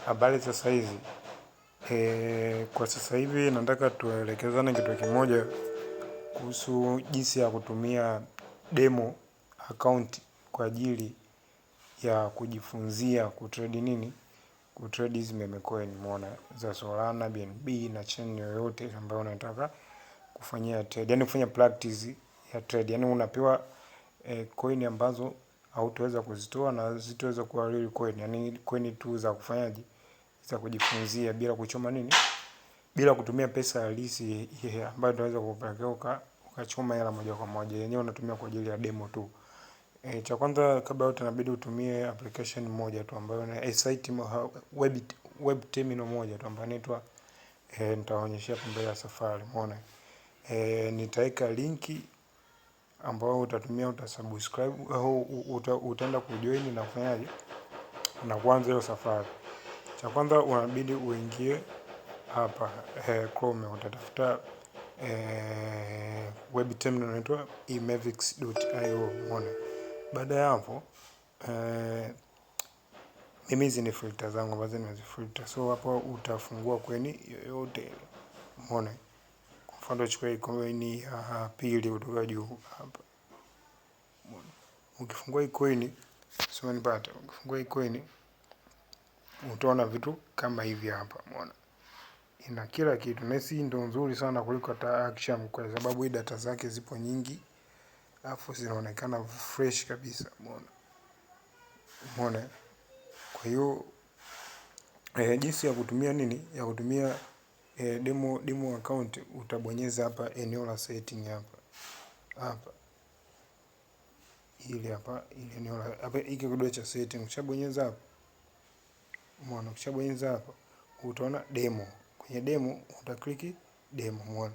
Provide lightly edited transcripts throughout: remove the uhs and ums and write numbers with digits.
Habari sasa hizi. Kwa sasa hivi nataka tuelekezane kitu kimoja kuhusu jinsi ya kutumia demo account kwa ajili ya kujifunzia kutrade nini, kutrade hizi meme coin umeona za Solana, BNB na chain yoyote ambayo unataka kufanyia trade, yani kufanya practice ya trade, yani unapewa coin ambazo hautaweza kuzitoa na zitaweza kuwa real coin, yani coin tu za kufanyaje, za kujifunzia bila kuchoma nini, bila kutumia pesa halisi ambayo itaweza kukupelekea ukachoma hela moja kwa moja. Yenyewe unatumia kwa ajili ya demo tu. Cha kwanza kabla yote inabidi utumie application moja tu ambayo ni site web terminal moja tu ambayo inaitwa nitaonyeshea hapo mbele ya safari umeona. Nitaweka linki ambayo utatumia utasubscribe au utaenda kujoin na kufanyaje na kuanza hiyo safari. Cha kwanza unabidi uingie hapa Chrome, utatafuta web terminal inaitwa emavix.io umeona. Baada ya hapo mimi hizi ni filter zangu ambazo nimezifilter, so hapo utafungua kweni yoyote umeona. Kwa mfano chukua coin ya pili kutoka juu hapa. Ukifungua hii coin, sio nipata, ukifungua hii coin utaona vitu kama hivi hapa, umeona ina kila kitu. Na hii ndio nzuri sana kuliko hata Action kwa sababu hii data zake zipo nyingi, alafu zinaonekana fresh kabisa, umeona umeona. Kwa hiyo jinsi ya kutumia nini, ya kutumia demo account, utabonyeza hapa eneo la setting hapa hapa, ili hapa ili eneo la hapa, hiki kidole cha setting, ukishabonyeza hapa, umeona, ukishabonyeza hapa utaona demo. Kwenye demo utakliki demo, umeona.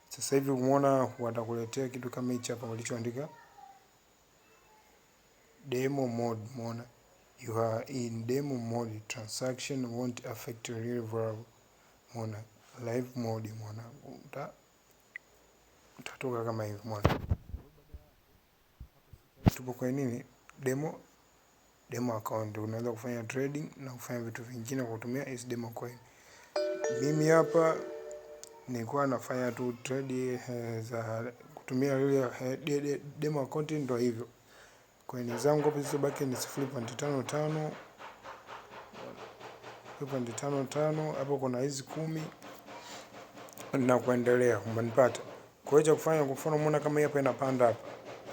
Sasa hivi umeona watakuletea kitu kama hichi hapa walichoandika demo mode, umeona you are in demo mode, transaction won't affect real value, umeona live mode, umeona utatoka kama hivi, umeona. Tupo kwenye nini, demo account, unaweza kufanya trading na kufanya vitu vingine kwa kutumia hizi demo coin. Mimi hapa nilikuwa nafanya tu trade za kutumia ile demo account, ndio hivyo. Coin zangu hapo zilizobaki ni 0.55 0.55, hapo kuna hizi 10 na kuendelea, umenipata? Kwa hiyo cha kufanya, kwa mfano umeona kama hii hapa inapanda hapa,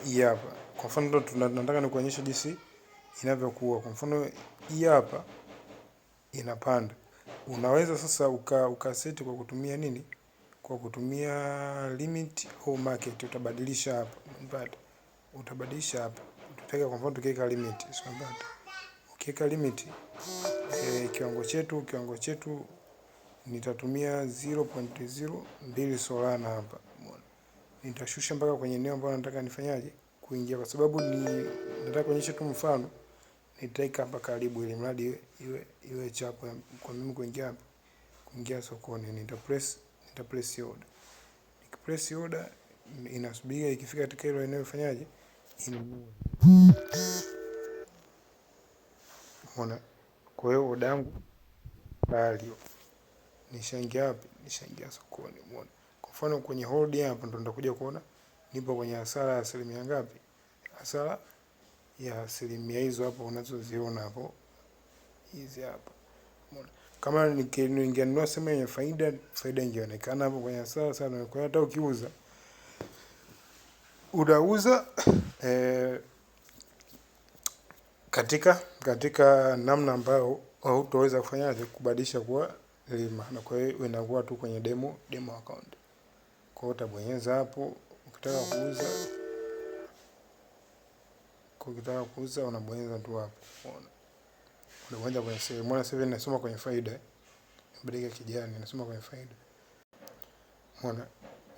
hii hapa kwa mfano ndo tunataka nikuonyeshe jinsi inavyokuwa. Kwa mfano hii hapa inapanda, unaweza sasa ukaseti kwa kutumia nini, kwa kutumia limit au market. Utabadilisha hapa, umenipata? Utabadilisha hapa, tutaweka kwa mfano tukiweka limit, sio mbaya. Ukiweka limit kiwango chetu nitatumia 0.02 Solana hapa, umeona. Nitashusha mpaka kwenye eneo ambalo nataka nifanyaje kuingia, kwa sababu ni nataka kuonyesha tu mfano, nitaweka hapa karibu, ili mradi iwe chapo kwa mimi kuingia hapa, kuingia sokoni. Nita press order. Nikipress order inasubiria ikifika katika hilo eneo ifanyaje, inunue. Umeona? Kwa hiyo order yangu value nishaingia wapi? Nishaingia sokoni. Umeona? Kwa mfano kwenye hold hapa ndo nitakuja kuona nipo kwenye hasara ya asilimia ngapi? Hasara ya asilimia hizo hapo unazoziona hapo, hizi hapa. Umeona? Kama ningenunua sehemu yenye faida, faida ingeonekana hapo kwenye hasara sana. Kwa hiyo hata ukiuza unauza katika namna ambayo hautoweza kufanyaje kubadilisha kuwa lima, na kwa hiyo inakuwa tu kwenye demo account. Kwa hiyo utabonyeza hapo ukitaka kuuza, ukitaka kuuza unabonyeza tu hapo, umeona, unabonyeza kwenye sell. Umeona sasa hivi inasoma kwenye faida, imebadilika kijani, inasoma kwenye faida. Umeona,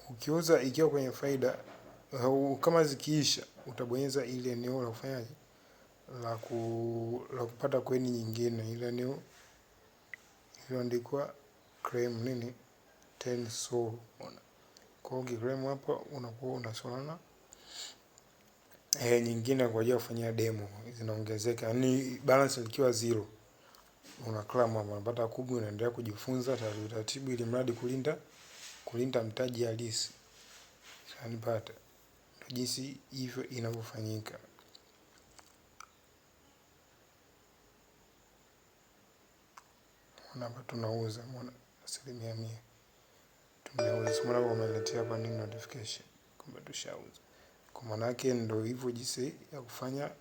ukiuza ikiwa kwenye faida, kama zikiisha utabonyeza ile eneo la kufanyaje la kupata coin nyingine, ile eneo iliyoandikwa claim nini 10 sol. Umeona, kwa hiyo ukiclaim hapa unakuwa una Solana nyingine kwa ajili ya kufanyia demo zinaongezeka, yani balance ikiwa zero. Una claim hapa unapata 10, unaendelea kujifunza taratibu taratibu, ili mradi kulinda mtaji halisi. Unanipata? Ndio jinsi hivyo inavyofanyika. Hapa tunauza, umeona 100% tumeuza. Umeona hapa wameletea hapa nini notification kwamba tushauza. Kwa maana yake ndio hivyo jinsi ya kufanya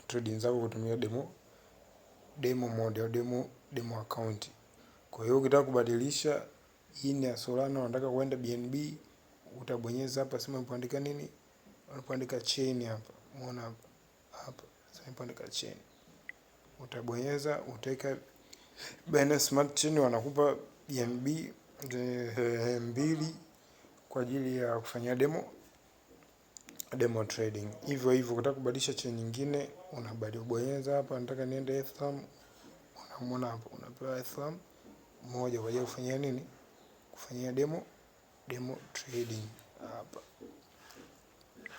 trading zako kutumia demo mode au demo account. Kwa hiyo ukitaka kubadilisha hii ni ya Solana, unataka kuenda BNB, utabonyeza hapa sema unapoandika nini? Unapoandika chain hapa. Umeona hapa? Hapa. Sasa unapoandika chain. Utabonyeza, utaweka Binance Smart Chain, wanakupa BNB 2 kwa ajili ya kufanyia demo trading. Hivyo hivyo ukitaka kubadilisha chain nyingine unabadilisha, hapa nataka niende Ethereum, unamuona hapo unapewa Ethereum 1 kwa ajili ya kufanyia nini? Kufanyia demo trading hapa.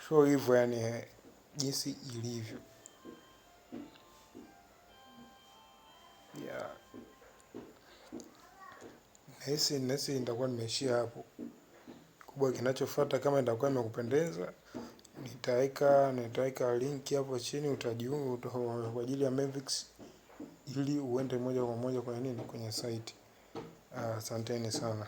So hivyo yani jinsi ilivyo. Yeah. Nahisi nitakuwa nimeishia hapo. Kubwa kinachofuata, kama itakuwa imekupendeza, nitaweka link hapo chini, utajiunga kwa ajili ya Mevix ili uende moja kwa moja kwenye nini, kwenye site. Asanteni sana.